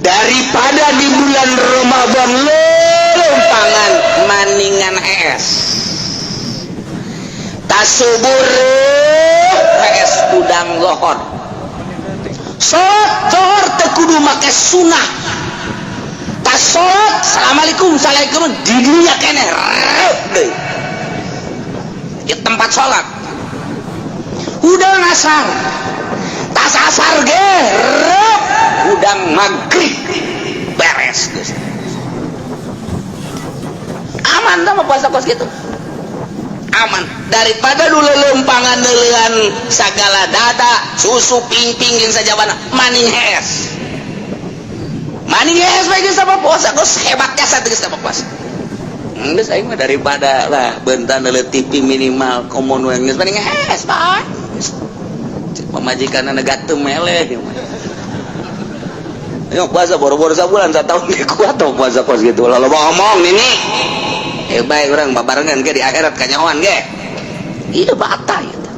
Daripada di bulan Ramadan lelempangan, maningan hees. Tas subur hees, udang lohor, salat lohor teu kudu make sunah. Tas salat, assalamualaikum, assalamualaikum, di dunia keneh reup deui di tempat salat. Hudang asar, tas asar ge reup, hudang maghrib beres geus. Aman tah mah puasa kos gitu, aman daripada dulu lempangan neuleuan sagala dada susu pingping jeung sajabana. Maning hees, maning hees bae geus sama puasa geus hebat jasa geus sama puasa. Geus aing mah daripada lah bentar neuleuh TV minimal komo nu geus maning hees bae. Cek pamajikanna negatem meleh. Ayo puasa boro-boro sabulan, satahun ge kuat tau puasa kos gitu. Lalu ngomong nini. Eh, baik orang babarengan ke di akhirat kanyawan ge. Iya, bata gitu.